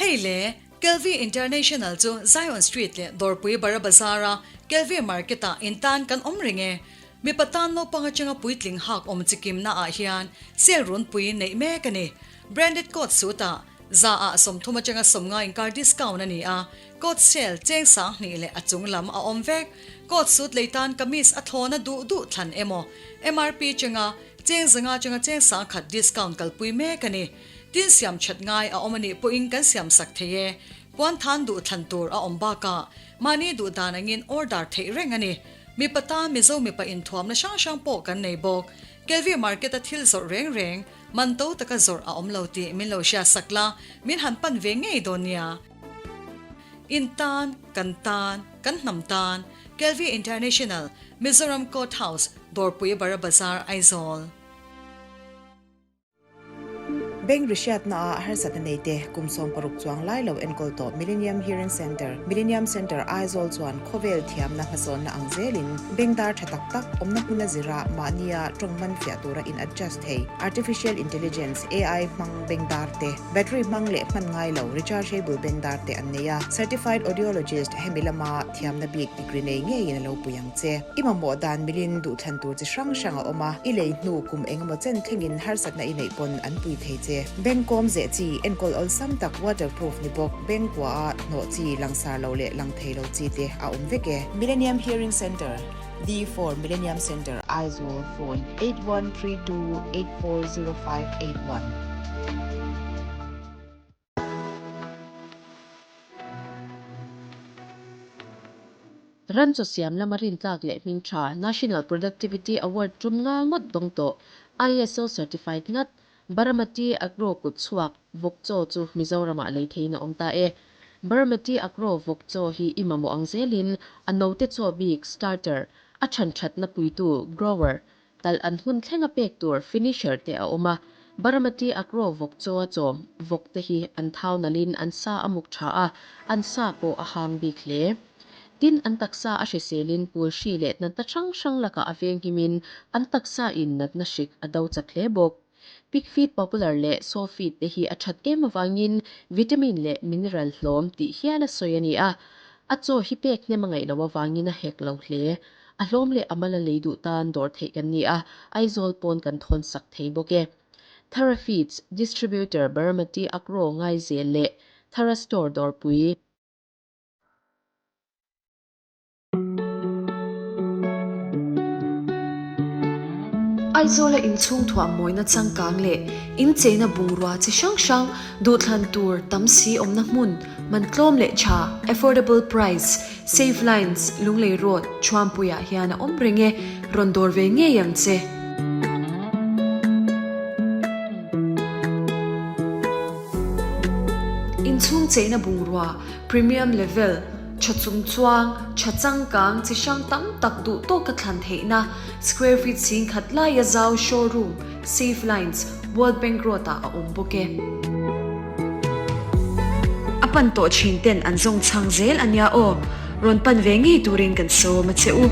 Hei le, Kelvi International chu Zion Street leh Dawrpui Bara Bazar-a Kelvi Market-ah intan kan awm reng e. Mipa tan naupang atanga puitling hak awm chikimna ah hian sale runpui neih mek a ni. Branded coat suit ah za ah 30 atanga 50 inkar discount a ni a, coat sale cheng 2000 leh a chung lam a awm vek. Coat suit lei tan kamis a thlawna duh duh thlan emaw MRP chenga cheng 500 atanga cheng 1000 discount kalpui mek a ni. Tin siam that ngai a awm a nih pawhin kan siam sak thei e. Puan than duh thlan tur a awm bakah mahni duh dan angin order theih reng a ni. Mipa tan Mizo mipa inthuamna hrang hrang pawh kan nei bawk. Kelvi market a thil zawrh reng reng, man to taka zawrh a awm lo tih min lo hriat sak la, min han pan ve ngei dawn nia. In tan, kan tan, kan hnam tan, Kelvi International, Mizoram Court House, Dawrpui Bara Bazar, Aizawl. Bank rihriatna ah harsatna nei te kum 60 chuang lai lo enkawl tawh Millennium Hearing Centre, Millennium Centre Aizawl chuan khawvel thiamna hmasawnna ang zelin bank dar tha tak tak awmna hmuna zira mahnia tawng man fiah tura in adjust thei Artificial Intelligence, AI, hmang bank dar te, battery hmang leh hman ngai lo rechargeable bank dar te an nei a. Certified Audiologist hemi lama thiamna bik degree nei ngeiin a lo pui ang che. I mamawh dan milin duhthlan tur chi hrang hrang a awm a, i lei hnu kum engemaw chen thlengin harsatna i neih pawn an pui thei che. Bank kawm zeh chi, enkawl awlsam tak waterproof ni bawk, bank kua a hnawh chi, langsar lo leh lang thei lo chi te a awm vek e. Millennium Hearing Centre, D4 Millennium Centre, Aizawl, Phone, 8132840581. Ran chaw siam lama rintlak leh hming tha National Productivity Award tum nga ngawt dawng tawh ISO certified ngat Baramati Agro kut chhuak vawk chaw chu Mizoramah lei theiin a awm ta e. Baramati Agro vawk chaw hi i mamawh ang zelin a note chaw bik starter, a chhan thatna puitu grower, Talh an hun thlenga pek tur finisher te a awm a, Baramati Agro vawk chaw a chawm vawk te hi an thau nalhin an sa a muk tha a, an sa pawh a hang bik hle. Tin, an taksa a hriselin pul hri leh natna hrang hrang lakah a venghimin an taksa in natna hrik a do chak hle bawk. Pig feed popular leh sow feed te hi a that em avangin vitamin leh mineral hlawm tih hial a sawi a ni a, a chaw hi pek hnem a ngaih loh avangin a hek lo hle. A hlawm leh a mal a lei duh tan dawr theih kan ni a, Aizawl pawn kan thawn sak thei bawk e. Thara Feeds, Distributor Baramati Agro Ngaizel leh Thara Store Dawrpui. Aizawla inchhung thuah mawina changkang leh incheina bungrua chi hrang hrang duhthlan tur tam si awmna hmun man tlawm leh tha, affordable price, Save Lines, Lunglei Road, Thuampuiah hian a awm reng e, rawn dawr ve ngei ang che. Inchhung cheina bungrua, premium level, Tha chung chuang, tha changkang chi hrang tam tak duh tawka thlan theihna, square feet 10,000 laia zau showroom, Safe Lines, World Bank Road ah a awm bawk e. A pan tawh thin ten an zawng chhang zel a nia aw, rawn pan ve ngei turin kan sawm a che u.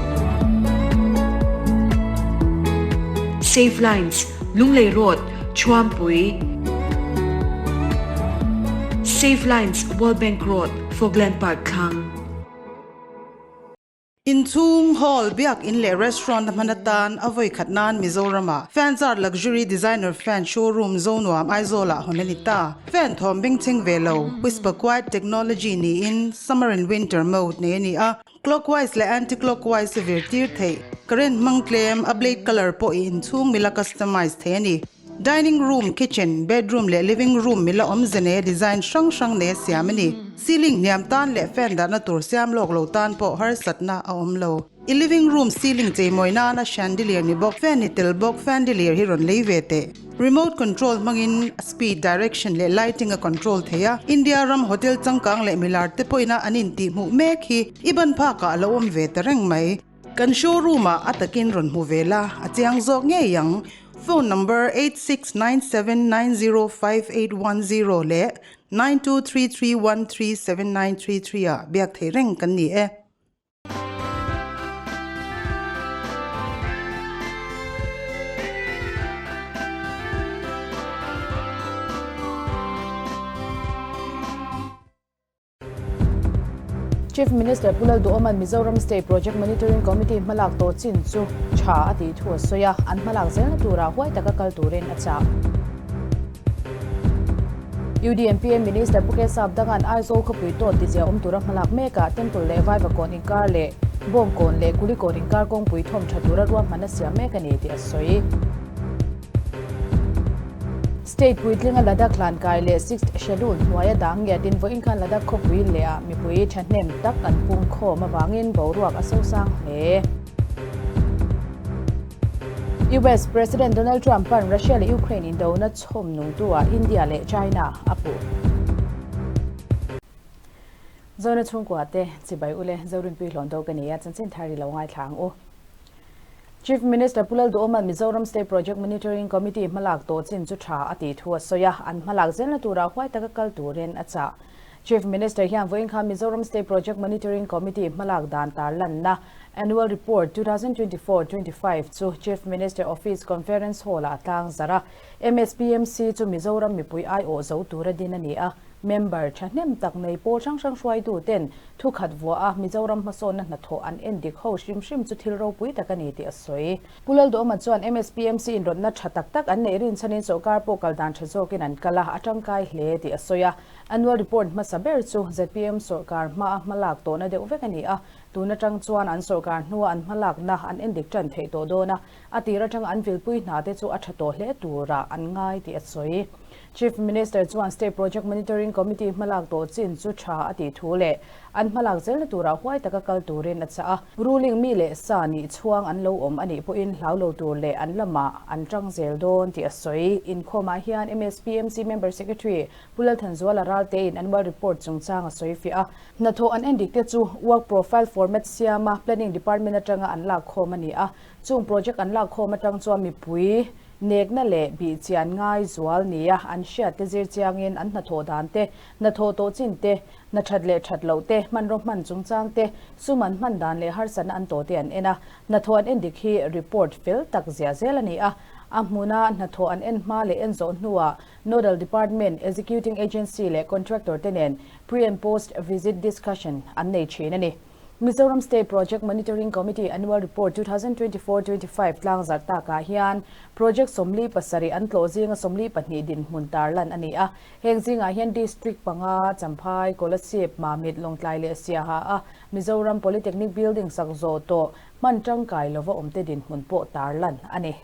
Safe Lines, Lunglei Road, Thuampui. Safe Lines, World Bank Road, Fogland Park thlang. Inchhung, hall, biak in leh restaurant a hman atan a vawi khat nan Mizoram-ah Fanzart Luxury Designer Fan Showroom Zonuam Aizawl-ah hawn a ni ta. Fan thawm bengchheng ve lo, Whisper Quiet Technology niin Summer and Winter mode nei a ni a, clockwise leh anti-clockwise a vir tir theih. Current hmang tlem, a blade colour pawh i inchhung mila customize thei a ni. Dining room, kitchen, bedroom leh living room mila awmze nei a design hrang hrang nei a siam a ni. Ceiling hniam tan leh fan dahna tur siam lawk lo tan pawh harsatna a awm lo. I living room ceiling cheimawi nana chandelier ni bawk, fan ni tel bawk fandelier hi rawn lei ve teh. Remote control hmangin speed, direction leh lighting a control thei a. India ram hotel changkang leh milar te pawhin a an intihhmuh mek hi i ban phakah a lo awm ve ta reng mai. Kan showroom ah a takin rawn hmu ve la, a chiang zawk ngei ang. Phone number 8697905810 leh 9233137933 ah biak thei reng kan ni e. Chief Minister Pu Lalduhawma'n Mizoram State Project Monitoring Committee hmalak tawh chin chu tha a tih thu a sawi a, an hmalak zelna turah huai taka kal turin a chah. UDMPA Minister Pu Kesap Danga'n Aizawl khawpui tawt tizia awm tura hmalak mekah Temple leh Vaivakawn inkar leh Bawngkawn leh Kulikawn inkar kawngpui thawm tha tura ruahman a siam mek a ni tih a sawi. State puitlinga Ladakh hlankai leh Sixth Schedule hnuaia dang ngiatin vawiin khan Ladakh khawpui lehah mipui thahnem tak an pung khawm avangin boruak a sosang hle. US President Donald Trump pa'n Russia leh Ukraine indona chhawm nungtu-ah India leh China a puh. Zona chhungkua te chibai ule Zorinpui hlawn do ka ni a, chanchin thar i lo ngaithla ang u. Chief Minister Pu Lalduhawma'n Mizoram State Project Monitoring Committee hmalak tawh chin chu tha a tih thu a sawi a, an hmalak zelna turah huai taka kal turin a chah. Chief Minister hian vawiin khan Mizoram State Project Monitoring Committee hmalak dan tarlanna Annual Report 2024 25 chu Chief Minister Office Conference Hall-ah a tlangzarh a. MSPMC chu Mizoram mipui aiawh zo tura din a ni a, member thahnem tak nei pawl hrang hrang hruaituten Thu khat vuah a, Mizoram hmasawnna hnathawh an en dik ho hrim hrim chu thil ropui tak a ni tih a sawi. Pu Lalduhawma chuan MSPMC inrawtna tha tak tak an neih rinchhanin sawrkar pawh kal dan tha zawkin an kal a, a tangkai hle tih a sawi a. Annual report hmasa ber chu zpm sawrkar hmaa hmalak tawhna deuh vek a ni a, tun atang chuan an sawrkar hnua an hmalakna an en dik tan theih tawh dawn a, a tir atanga an vilpui hna te chu a tha tawh hle turah an ngai tih a sawi. Chief Minister chuan State Project Monitoring Committee hmalak tawh chin chu tha a tih thu leh an hmalak zelna turah huai taka kal turin a chah a. Ruling mi leh sa nih chhuang an lo awm a nih pawhin hlau lo tur leh an lamah an tang zel dawn tih a sawi. Inkhawmah hian MSPMC Member Secretary Pu Lalthanzuala Raltein Annual Report chungchang a sawi fiah a. Hnathawh an endik te chu Work Profile Format siama Planning Department atanga an lakkhawm a ni a. Chung project an lakkhawm atang chuan mipui Nekna leh bihchian ngai zual nia an hriat te zir chiangin an hnathawh dan te, hnathawh tawh chin te, hna that leh that loh te, hmanraw hman chungchang te, sum an hman dan leh harsatna an tawh te an en a. Hnathawh an en dik hi report fel tak ziah zel a ni a. A hmuna hnathawh an en hma leh en zawh hnuah Nodal Department, Executing Agency leh Contractor te nen Pre and Post Visit Discussion an nei thin a ni. Mizoram State Project Monitoring Committee Annual Report 2024 25 tlangzarh takah hian Project 47 an tlawh zinga 42 dinhmun tarlan a ni a. Heng zingah hian District panga, Champhai, Kolasib, Mamit, Lawngtlai leh Siaha a Mizoram Polytechnic Building sak zawh tawh hman tangkai lova awmte dinhmun pawh tarlan a ni.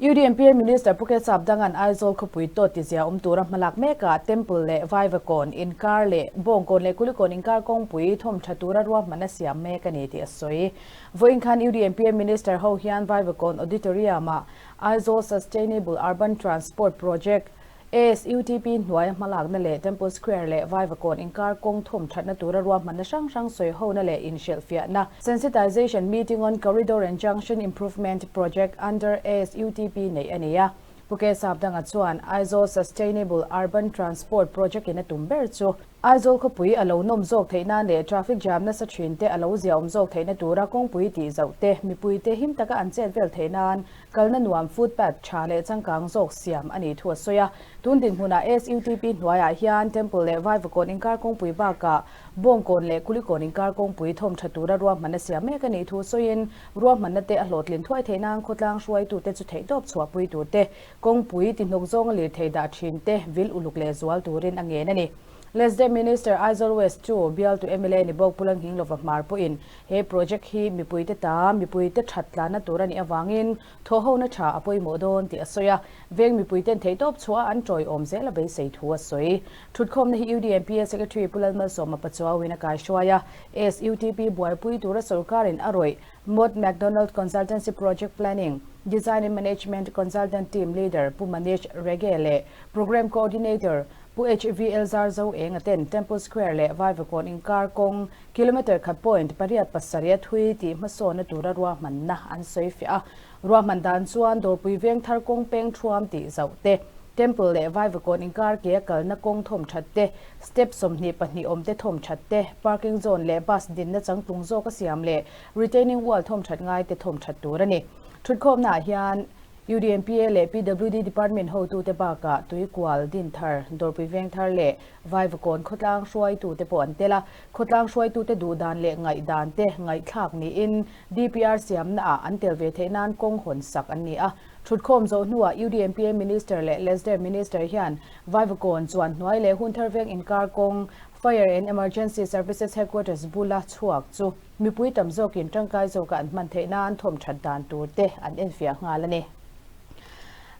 UDMPA Minister Pu Kechap Danga'n Aizawl khawpui tawt tizia awm tura hmalak mekah Temple leh Vaivakawn inkar leh Bawngkawn leh Kulikawn inkar kawngpui thawm tha tura ruahman a siam mek a ni tih a sawi. Vawiin khan UDMPA Minister ho hian Vaivakawn Auditorium-ah Aizawl Sustainable Urban Transport Project ASUTP hnuaia hmalakna leh Temple Square leh Vaivakawn inkar kawng thawm thatna tura ruahmanna hrang hrang sawihona leh inhrilhfiahna, Sensitization Meeting on Corridor and Junction Improvement Project under ASUTP neih a ni a. Pu Kesap Danga chuan Aizawl Sustainable Urban Transport Project in a tum ber chu Aizawl khawpui a lo nawm zawk theih nan leh traffic jam nasa thin te a lo ziaawm zawk theihna tura kawngpui tih zauh te, mipuite him taka an chet vel theih nan Kalna nuam footpath tha leh changkang zawk siam a nih thu a sawi a. Tun dinhmunah SUTP hnuaiah hian Temple leh Vaivakawn inkar kawngpui bakah Bawngkawn leh Kulikawn inkar kawngpui thawm tha tura ruahmanna siam mek a nih thu sawiin ruahmanna te a hlawhtlin thuai theih nan khawtlang hruaitute chu theihtawp chhuahpui tur te, kawngpui tihnawk zawnga lirthei dah thin te vil uluk leh zual turin a ngen a ni. Lesde Minister Aizawl West chu bialtu mla ni bawk Pu Lalnghinglova Hmar pawhin He project hi mipuite ta, mipuite that tlanna tur a nih avangin thawhhona tha a pawimawh dawn tih a sawi a, veng mipuiten theihtawp chhuah an tawiawm zel a beisei thu a sawi. Thutkhawmna hi UDMPA Secretary Pu Lalmalsawma Pachuauin a kaihruai a, SUTP buaipui tura sawrkarin a rawih Mott MacDonald Consultancy Project Planning, Design and Management Consultant Team Leader Pu Manish Rege leh Programme Coordinator Pu HVL Zarzo Enga ten Temple Square leh Vaivakawn inkar kawng Kilometre khat point pariat pasarih a thui tih hmasawnna tura ruahmanna an sawi fiah a. Ruahman dan chuan Dawrpui Vengthar kawng peng thuam tih zauh te, Temple leh Vaivakawn inkar ke a kalna kawng thawm that te, step 22 awm te thawm that te, parking zone leh bus dinna changtlung zawk a siam leh retaining wall thawm that ngai te thawm that tur a ni. Thutkhawmnaah hian. UDMPA leh PWD Department hotute bakah Tuikual, Dinthar, Dawrpui Vengthar leh Vaivakawn khawtlang hruaitute pawh an tel a. Khawtlang hruaitute duhdan leh ngaihdan te ngaihthlak niin DPR siamnaah an tel ve theih nan kawng hawn sak an ni a. Thutkhawm zawh hnuah UDMPA Minister leh LESDEV Minister hian Vaivakawn chuan hnuai leh Hunthar Veng inkar kawng Fire and Emergency Services Headquarters bula chhuak chu Mipui tam zawkin tangkai zawka an hman theih nan thawm that dan tur te an enfiah nghal a ni.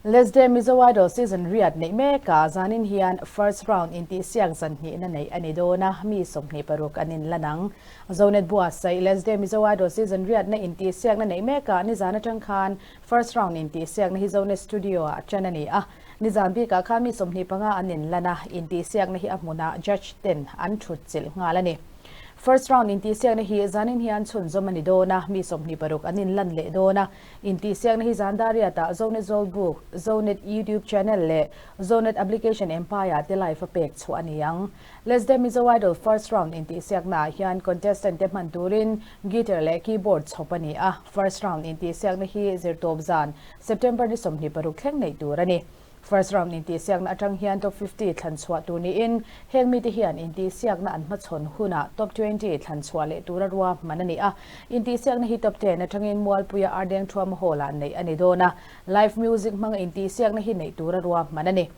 Let's Dance Mizo Idol season riat neih mekah zanin hian first round intihsiak zan hnihna neih a ni dawn a, mi 26 an inlan ang. Zonet buatsaih Let's Dance Mizo Idol season riatna intihsiakna neih mekah nizan atang khan first round intihsiakna hi Zonet studio ah tan a ni a, nizan bikah khan mi 25 an inlan a, intihsiakna hi a hmunah judge ten an thutchilh nghal a ni. First round intihsiakna hi zanin hian chhunzawm a ni dawn a, mi 26 an inlan leh dawn a. Intihsiakna hi zan dariatah Zonet Zawlbuk, Zonet YouTube channel leh Zonet application Empire te live a pek chhuah a ni ang. Let's Dance Mizo Idol first round intihsiaknaah hian contestant te hman turin guitar leh keyboard chhawp a ni a. First round intihsiakna hi zirtawp zan September ni 26 thleng neih tur a ni. First round intihsiakna atang hian top 50 thlan chhuah tur niin heng mite hian intihsiakna an hmachhawn hunah top 20 thlan chhuah leh tura ruahman a ni a. Intihsiakna hi top 10 atangin Mualpuia Ardeng Thuama Hall-ah neih a ni dawn a, live music hmanga intihsiakna hi neih tura ruahman a ni.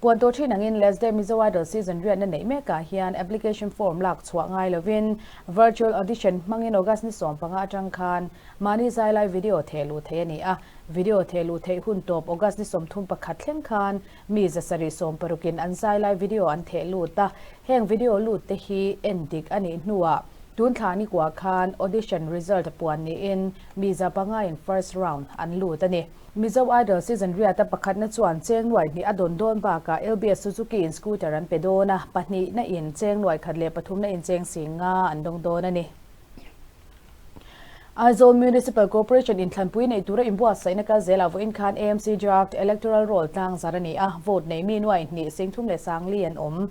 Puan tawh thin angin Let's Dance Mizo Idol season riatna neih mekah hian application form lak chhuah ngai lovin virtual audition hmangin August ni 15 atang khan mahni zai lai video theh luh theih a ni a. Video theh luh theih hun tawp August ni 31 thleng khan mi 760in an zai lai video an theh lut a, heng video lut te hi en dik a nih hnuah tun thla ni kua khan audition result puan niin mi 500in first round an lut a ni. Mizo Idol season riata pakhatna chuan cheng nuai hnih a dawn dawn bakah LBS Suzuki in scooter an pe dawn a, pahnihna in cheng nuai khat leh pathumna in cheng 50 an dawng dawn a ni. Aizawl Municipal Corporation inthlanpui neih tura inbuatsaihna kal zelah vawiin khan AMC Draft Electoral Roll tlang zar a ni a, vote nei mi nuai hnih sing thum leh sangli an awm.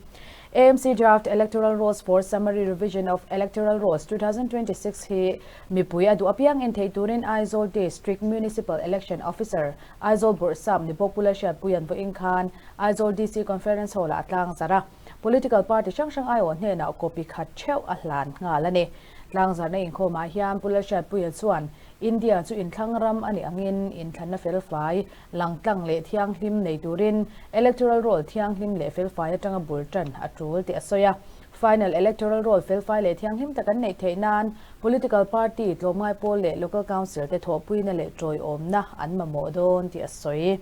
AMC Draft Electoral Rolls for Summary Revision of Electoral Rolls 2026 hi mipui a duh apiang en theih turin Aizawl District Municipal Election Officer, Aizawl Bawrhsap ni bawk Pu Lalhriatpuia'n vawiin khan Aizawl DC Conference Hall-ah a tlang zar a. Political party hrang hrang aiawh hnenah copy khat theuh a hlan nghal a ni. Tlangzarhna inkhawmah hian Pu Lalhriatpuia chuan India chu inthlang ram a nih angin inthlanna felfai, langtlang leh thianghlim nei turin electoral roll thianghlim leh felfai atanga bul tan a tul tih a sawi a. Final electoral roll felfai leh thianghlim tak an neih theih nan political party, tlawmngai pawl leh local council te thawhpuina leh tawiawmna an mamawh dawn tih a sawi.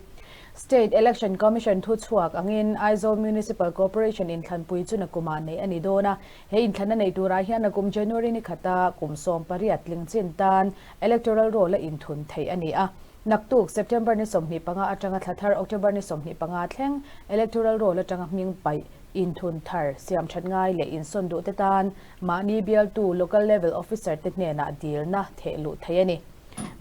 State Election Commission thuchhuak angin Aizawl Municipal Corporation inthlanpui chu nakumah neih a ni dawn a. He inthlanna nei turah hian nakum January ni khata kum 18 tling chin tan electoral roll a inthun theih a ni a. Naktuk September ni 25 atanga thla thar October ni 25 thleng electoral roll atanga hming paih inthun thar siam that ngai leh insawn duh te tan mahni bialtu local level officer te hnenah dilna theh luh theih a ni.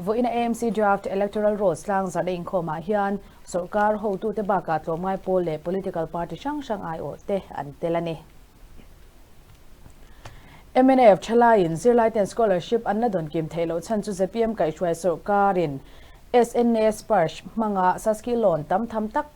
Vawiina AMC Draft Electoral Rolls tlangzarhna inkhawmah hian sorkar hotute bakah tlawmngai pawl leh political party hrang hrang aiawh te an tel a ni. MNF thalaiin zirlaiten scholarship an la dawn kim theih loh chhan chu ZPM kaihhruai sorkarin SNA Sparsh hmanga Saski loan tam tham tak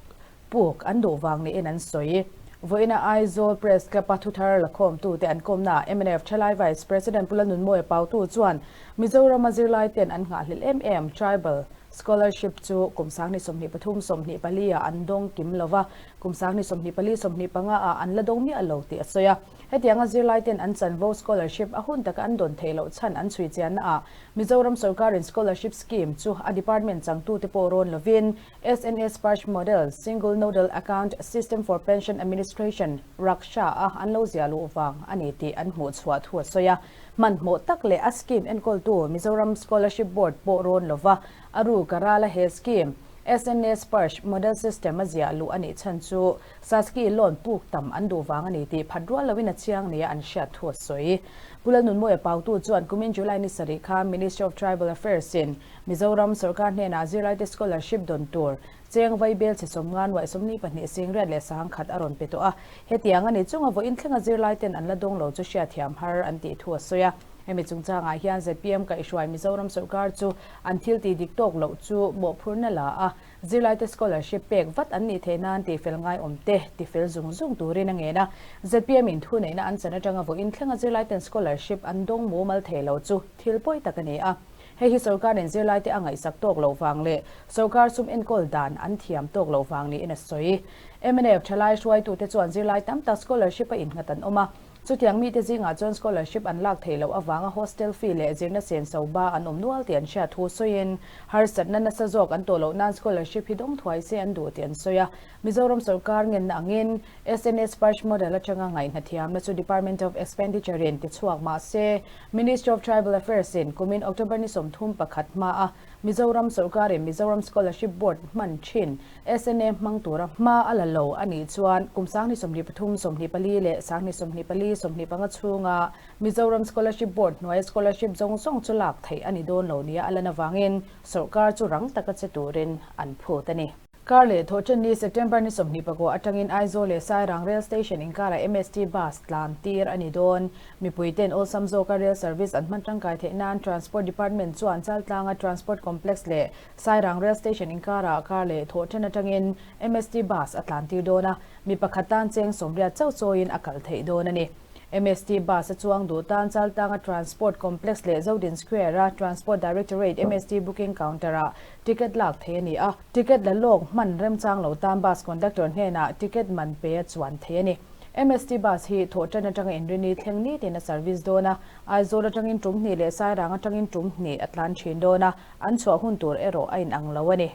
puk an duh vang niin an sawi. Vawiina Aizawl Press Club-a thuthar lakhawmtute an kawmnaah MNF thalai Vice President Pu Lalnunmawia Pautu chuan Mizorama zirlaiten an nghahhlelh em em Tribal Scholarship chu kum 2023 24 ah an dawng kim lova, kum 2024 25 ah an la dawng miah lo tih a sawi a. Hetianga zirlaiten an chanvo scholarship a hun taka an dawn theih loh chhan an chhui chianna ah Mizoram sorkarin scholarship scheme chu a department changtute pawh rawn lovin SNA Sparsh Model, Single Nodal Account System for Pension Administration, Raksha a an lo ziah luh vang a ni tih an hmuh chhuah thu a sawi a. Hmanhmawh tak leh a scheme enkawltu Mizoram Scholarship Board pawh rawn lova a ruk a ral a he scheme SNA Sparsh Model System a ziah luh a nih chhan chu Saski loan puk tam an duh vang a ni tih phat rual loin a chiang nia an hriat thu a sawi. Pu Lalnunmawia Pautu chuan kumin July ni sarih kha Ministry of Tribal Affairs in Mizoram sorkar hnenah zirlaite scholarship dawn tur cheng vai bel chhe 50 nuaih 42 singriat leh 10,000 a rawn pe tawh a. Hetiang a ni chunga vawiin thlenga zirlaiten an la dawng lo chu hriatthiam har an tih thu a sawi a. Hemi chungchangah hian zpm kaihhruai Mizoram sawrkar chu an thil tih dik tawk loh chu mawhphurhna la a, zirlaite scholarship pek vat an nih theih nan tihfel ngaiawm te tifel zung zung turin a ngen a. Zpm in thuneihna an chan atanga vawiin thlenga zirlaiten scholarship an dawng mumal thei lo chu thil pawi tak a ni a. Hei hi sawrkarin zirlaite a ngaihsak tawk loh vang leh sawrkar sum enkawl dan an thiam tawk loh vang niin a sawi. Mnf thalai hruaitute chuan zirlai tam tak scholarship a innghat an awm a, chutiang mite zingah chuan scholarship an lak theih loh avanga hostel fee leh zirna senso ba an awm nual tih an hriat thu sawiin harsatna nasa zawk an tawh loh nan scholarship hi dawng thuai se an duh tih an sawi a. Mizoram sawrkar ngenna angin SNS Sparsh Model atanga ngaihna thiamna chu Department of Expenditure in tichhuak mah se Ministry of Tribal Affairs in kumin October ni 31 hma a Mizoram sawrkarin Mizoram Scholarship Board hman thin SNA hmang tura hma a la lo a nih chuan kum 2023, 24 leh 2024, 25 chhunga Mizoram Scholarship Board hnuaia scholarship zawng zawng chu lak theih a ni dawn lo nia a lan avangin sawrkar chu rang taka che turin an phut a ni. Kar leh thawhṭan ni September ni 24 atangin Aizawl leh Sairang Rail Station inkarah MST Bus tlan tir a ni dawn. Mipuite'n awlsam zawka rail service an hman tangkai theih nan Transport Department chuan Chaltlanga Transport Complex leh Sairang Rail Station inkarah kar leh thawhṭan atangin MST Bus a tlan tir dawn a, mi pakhat tan cheng 80 chauh chawiin a kal theih dawn a ni. MST Bus a chuang duh tan Chaltlanga Transport Complex leh Zodin Square-a Transport Directorate MST Booking Counter-ah Ticket lak theih a ni a, ticket la lawk hman remchang lo tan bus conductor hnenah ticket man pe a chuan theih a ni. MST bus hi thawhṭan atanga inrini thleng nitin a service dawn a, Aizawl atangin tum hnih leh Sairang atangin tum hnih a tlan thin dawn a, an chhuah hun tur erawh a inang lo a ni.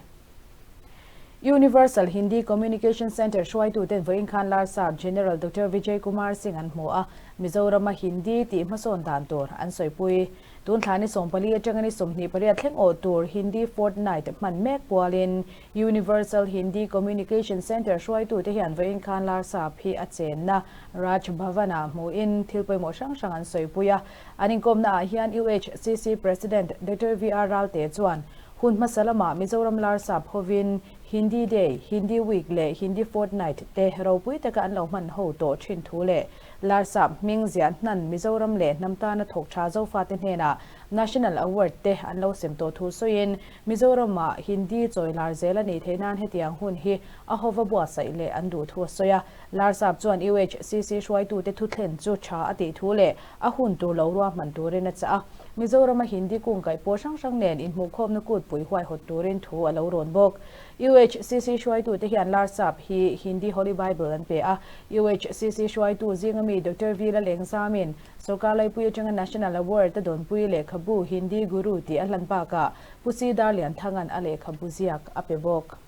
Universal Hindi Communication Centre hruaituten vawiin khan Larsap General Doctor Vijay Kumar Singh an hmu a, Mizorama Hindi tih hmasawn dan tur an sawipui. Tun thla ni 14 atanga ni 28 thleng awh tur Hindi Fortnight hman mek pualin Universal Hindi Communication Centre hruaitute hian vawiin khan Larsap hi a chenna Raj Bhavan-ah hmuhin thil pawimawh hrang hrang an sawipui a. An inkawmnaah hian UHCC President Doctor VR Ralte chuan hun hmasa lamah Mizoram Larsap hovin Hindi Day, Hindi Week leh Hindi Fortnight te ropui taka an lo hman ho tawh thin thu leh Larsap hming ziah hnan Mizoram leh hnam tana thawk tha Zofate hnenah National Award te an lo sem tawh thu sawiin Mizoramah Hindi chawi lar zel a nih theih nan hetiang hun hi a hova buatsaih leh an duh thu a sawi a. Larsap chuan UHCC hruaitute thuthlen chu tha a tih thu leh a hun tur lo ruahman turin a chah a. Mizorama Hindi kung kaih pawl hrang hrang nen inhmuhkhawmna kutpui huaihawt turin thu a lo rawn bawk. UHCC hruaitute hian Larsap hi Hindi Holy Bible an pe a. UHCC hruaitu zinga mi Doctor V Lalengzamin sawrkar laipui atanga National Award a dawnpui lehkhabu Hindi Guru tih a hlan bakah Pu C Darlianthanga'n a lehkhabu ziak a pe bawk.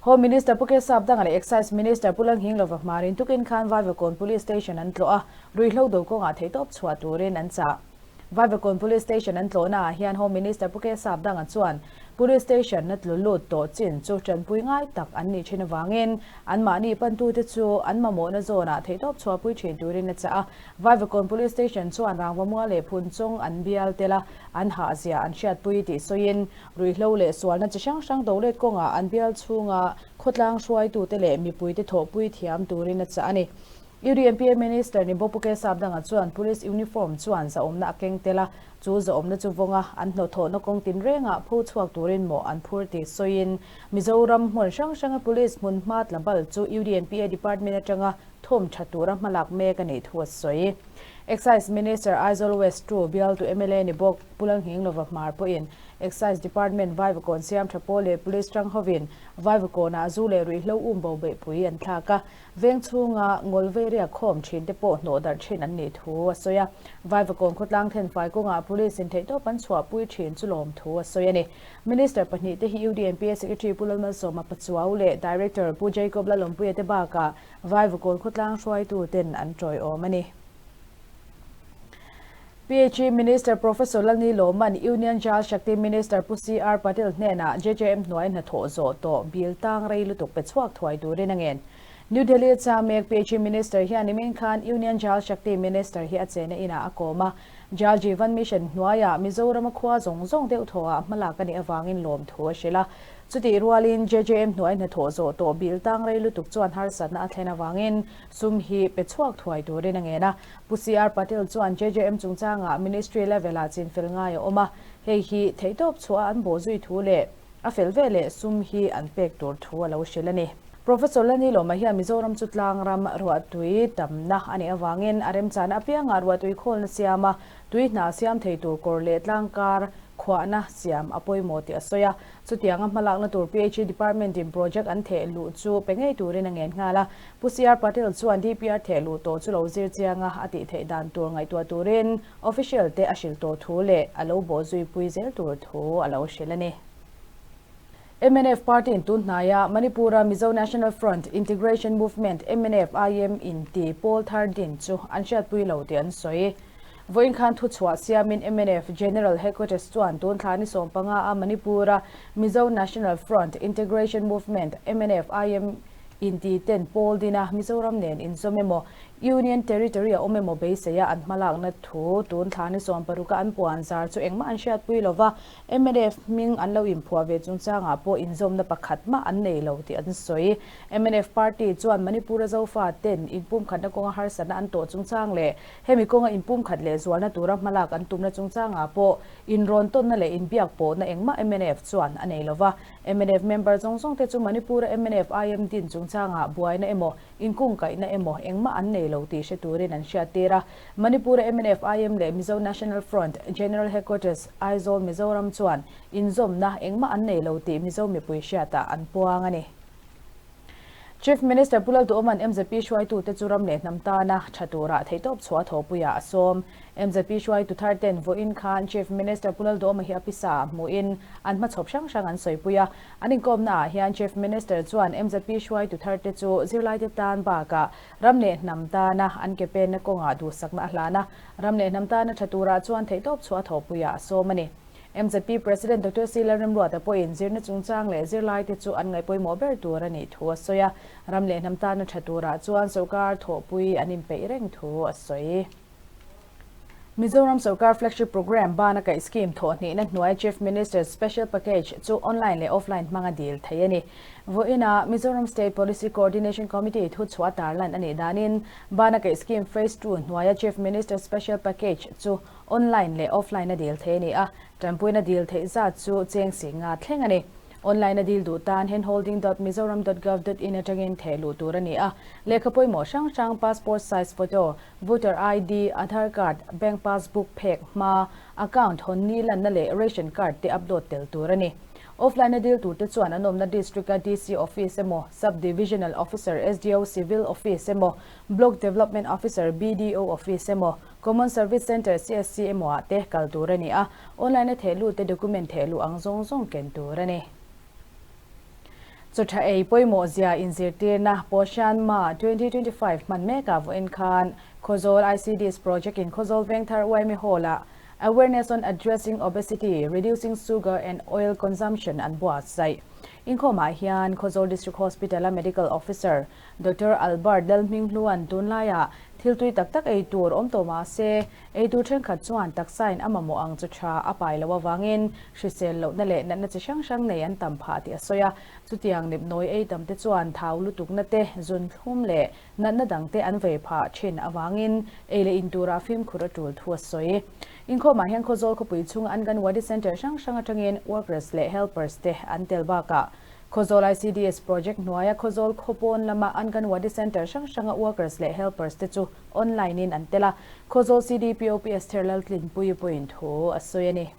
Home Minister Pu Kesap Danga leh Excise Minister Pu Lalnghinglova hmarin tukin khan Vaivakawn Police Station an tlawh a, ruihhlo do kawngah theihtawp chhuah turin an chah. Vaivakawn Police Station an tlawhnaah hian Home Minister Pu Kesap Danga chuan Police Station a tlu lut tawh chin chu tanpui ngai tak an nih thin avangin anmahni pantute chu an mamawhna zawnah theihtawp chhuahpui thin turin a chah a. Vaivakawn Police Station chuan rangvamua leh phunchawng an bial tel a, an hahzia an hriatpui tih sawiin Ruihhlo leh sualna chi hrang hrang dolet kawngah an bial chhunga khawtlang hruaitute leh mipuite thawhpui thiam turin a chah a ni. UDMPA Minister ni Bawk Pu Kesap Danga chuan Police uniform chuan zahawmna a keng tel a, chu zahawmna chu vawnga an hnawthawhna kawng tinrengah pho chhuak turin mawh an phur tih sawiin Mizoram hmun hrang hranga Police hmun hma tla bal chu UDMPA Department atanga thawm tha tura hmalak mek a nih thu a sawi. Excise Minister Aizawl West 2 bialtu mla ni bawk Pu Lalnghinglova Hmar pawhin Excise Department Vaivakawn siam tha pawl leh Police tang hovin Vaivakawnah zu leh ruihhlo um bo beihpui an thlak a, veng chhunga ngawl vei riak khawm thin te pawh hnawh darh thin an nih thu a sawi a. Vaivakawn khawtlang thenfai kawngah Police in theihtawp an chhuahpui thin chu lawm thu a sawi a ni. Minister pahnih te hi UDMPA Secretary Pu Lalmalsawma Pachuau leh Director Pu Jacob Lalawmpuia te bakah Vaivakawn khawtlang hruaitu ten an tawiawm a ni. PHE Minister Professor Lalni Lawman Union Jal Shakti Minister Pu CR Patil hnenah JJM hnuai hnathawh zawh tawh bil tang rei lutuk pe chhuak thuai turin a ngen. New Delhi a mek PHE Minister hian nimin khan Union Jal Shakti Minister hi a chena inah a kawm a. Jal Jeevan Mission hnuaiah Mizorama khua zawng zawng deuh thawhah hmalak a nih avangin lawmthu a hrilh a. Chutih rualin JJM hnuai hnathawh zawh tawh bill tang rei lutuk chuan harsatna a thlen avangin sum hi pe chhuak thuai turin a ngen a. Pu CR Patil chuan JJM chungchangah Ministry level-ah chinfel ngai a awm a, hei hi theihtawp chhuah an bawh zui thu leh a fel veleh sum hi an pek tur thu a lo hrilh a ni. Professor Lalnilawma hian Mizoram chu tlang ram ruahtui tamna a nih avangin a remchana apiangah ruahtui khawlna siama tui hna siam thei tur kawr leh tlangkar khuahna siam a pawimawh tih a sawi a. Chutianga hmalakna tur PHE Department-in project an theh luh chu pe ngei turin a ngen nghal a. Pu CR Patil chuan DPR theh luh tawh chu lo zir chianga a tih theih dan tur ngaihtuah turin official te a hrilh tawh thu leh a lo bawhzui pui zel tur thu a lo hrilh a ni. Mnf party-in tun hnaia Manipur-a Mizo National Front Integration Movement, MNF-IM, inti pawl thar din chu an hriatpui lo tih an sawi. Vawiin khan thuchhuah siamin mnf General Headquarters chuan tun thla ni 15 a Manipur-a Mizo National Front Integration Movement, MNF-IM, inti ten pawl dina Mizoram nen inzawm emaw Union Territory a awm emaw beiseia an hmalakna thu tun thla ni 16 a an puan zar chu engmah an hriatpui lova, Mnf hming an lo inphuah ve chungchangah pawh inzawmna pakhat mah an nei lo tih an sawi. Mnf party chuan Manipur-a Zofa ten inpumkhatna kawnga harsatna an tawh chungchang leh hemi kawnga inpumkhat leh zualna tura hmalak an tumna chungchangah pawh inrawn tawnna leh inbiak pawhna engmah mnf chuan a nei lova. Mnf member zawng zawng te chu Manipur-a mnf IM din chungchangah buaina emaw Inkungkaihna emaw engmah an nei lo tih hre turin an hriattir a. Manipur-a mnf IM leh Mizo National Front General Headquarters, Aizawl, Mizoram chuan inzawmna engmah an nei lo tih Mizo mipui hriatah an puang a ni. Chief Minister Pu Lalduhawma'n mzp hruaitute chu ram leh hnam tana tha tura theihtawp chhuah thawhpuiah a sawm. Mzp hruaitu thar ten vawiin khan Chief Minister Pu Lalduhawma hi a pisa hmuhin an hmachhawp hrang hrang an sawipui a. An inkawmnaah hian Chief Minister chuan mzp hruaitu tharte chu zirlaite tan bakah ram leh hnam tana an ke penna kawngah duhsakna a hlan a, ram leh hnam tana tha turah chuan theihtawp chhuah thawhpuiah a sawm a ni. Mzp President Doctor C. Lalremruata pawhin zirna chungchang leh zirlaite chu an ngaihpawimawh ber tur a nih thu a sawi a, ram leh hnam tana tha turah chuan sorkar thawhpui an inpeih reng thu a sawi. Mizoram sorkar flagship programme bana kaih scheme thawh hnihna hnuai Chief Minister's Special Package chu online leh offline hmanga dil thei a ni. Vawiinah Mizoram State Policy Coordination Committee thuchhuah tarlan a nih danin bana kaih scheme Phase ii hnuaia Chief Minister's Special Package chu online leh offline a dil thei a ni a, tanpuina dil theih zat chu cheng si nga thleng a ni. Online a dil duh tan handholding dot mizoram dot gov dot in atangin theh luh tur a ni a, lehkha pawimawh hrang hrang passport size photo, Voter ID, Aadhaar card, Bank passbook phek hma, account hawn ni lanna leh ration card te upload tel tur a ni. Offline a dil turte chuan an awmna District a DC Office emaw, Sub Divisional Officer, SDO, Civil Office emaw, Block Development Officer, BDO, Office emaw, Common Service Centre, CSC, emaw ah te kal tur a ni a, online a thehlut te document thehluh ang zawng zawng ken tur a ni. Chawtha ei pawimawh zia inzirtirna Poshan Ma 2025 hman mekah vawiin khan Khawzawl ICDs Project in Khawzawl Vengthar YMA Hall-ah Awareness on Addressing Obesity, Reducing Sugar and Oil Consumption an buatsaih. Inkhawmah hian Khawzawl District Hospital-a Medical Officer Doctor Albert Lalhminghluan tunlaiah thil tui tak tak ei tur awm tawh mah se, Ei tur thenkhat chuan taksain a mamawh ang chu tha a pai loh avangin hrisel lohna leh natna chi hrang hrang nei an tam phah tih a sawi a. Chutiang nipnawi ei tam te chuan thau lutukna te, zun thlum leh natna dang te an vei phah thin avangin ei leh in turah fimkhur a tul thu a sawi. Inkhawmah hian Khawzawl khawpui chhunga Anganwadi Centre hrang hrang atangin workers leh helpers te an tel bakah Khawzawl ICDS project hnuaia Khawzawl khawpawn lama Anganwadi Centre hrang hranga workers leh helpers te chu online in an tel a, Khawzawl CDPO Pi Esther Laltlinpuii pawhin thu a sawi a ni.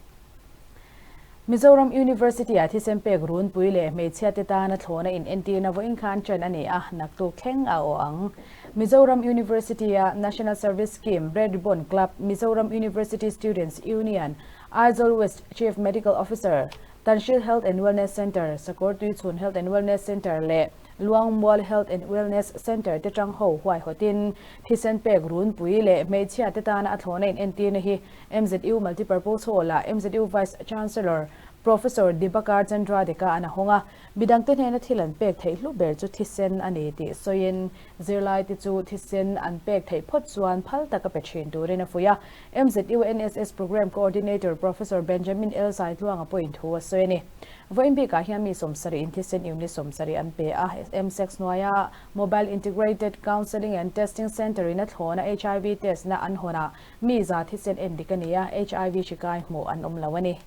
Mizoram University-ah thisen pek runpui leh hmeichhia te tana thlawhna inentirna vawiin khan ṭan a ni a, naktuk thleng a aw ang. Mizoram University-a National Service Scheme, Red Ribbon Club, Mizoram University Students Union, Aizawl West Chief Medical Officer, Tanhril Health and Wellness Centre, Sakawrtuichhun Health and Wellness Centre leh Luangmual Health and Wellness Centre te tang ho huaihawtin thisen pek runpui leh hmeichhia te tana a thlawhna inentirna hi MZU Multipurpose Hall-ah MZU Vice Chancellor Professor Dibakar Chandra Deka an a hawng a, midangte hnena thil an pek theih hlu ber chu thisen a ni tih sawiin zirlaite chu thisen an pek theih phawt chuan phal taka pe thin turin a fuih a. MZU NSS Programme Coordinator Professor Benjamin L Saitluanga pawhin thu a sawi a ni. Vawiin bikah hian mi sawmsarih in thisen unit sawmsarih an pe a, MSEC hnuaia Mobile Integrated Counselling and Testing Centre in a thlawna HIV test na an hawnah mi za thisen en dik a ni a, HIV hri kai hmuh an awm lo a ni.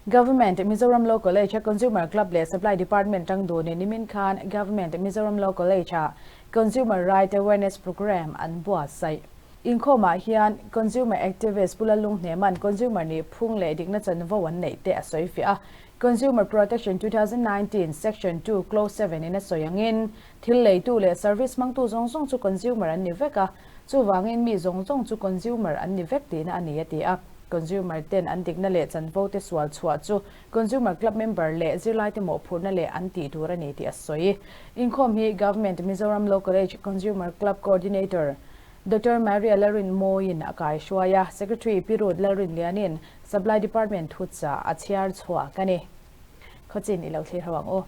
Government Mizoram Law College a Consumer Club leh Supply Department tang dunin nimin khan Government Mizoram Law College ah Consumer Right Awareness Programme an buatsaih. Inkhawmah hian Consumer Activist Pu Lalunghneman Consumer nih phung leh dikna chanvo an neih te a sawi fiah a. Consumer Protection 2019 Section 2 Clause 7 in a sawi angin thil leitu leh service hmangtu zawng zawng chu consumer an ni vek a, chuvangin mi zawng zawng chu consumer an ni vek tihna a ni a ti a. Consumer ten an dikna leh chanvo te sual chhuah chu Consumer Club member leh zirlaite mawhphurhna leh an tih tur a ni tih a sawi. Inkhawm hi Government Mizoram Law College Consumer Club Coordinator Doctor Maria Lalrinmawiin a kaihruai a, Secretary Pi Ruth Lalrinlianin Supply Department thuchah a chhiar chhuak a ni. Khawchin i lo thlir ho ang u.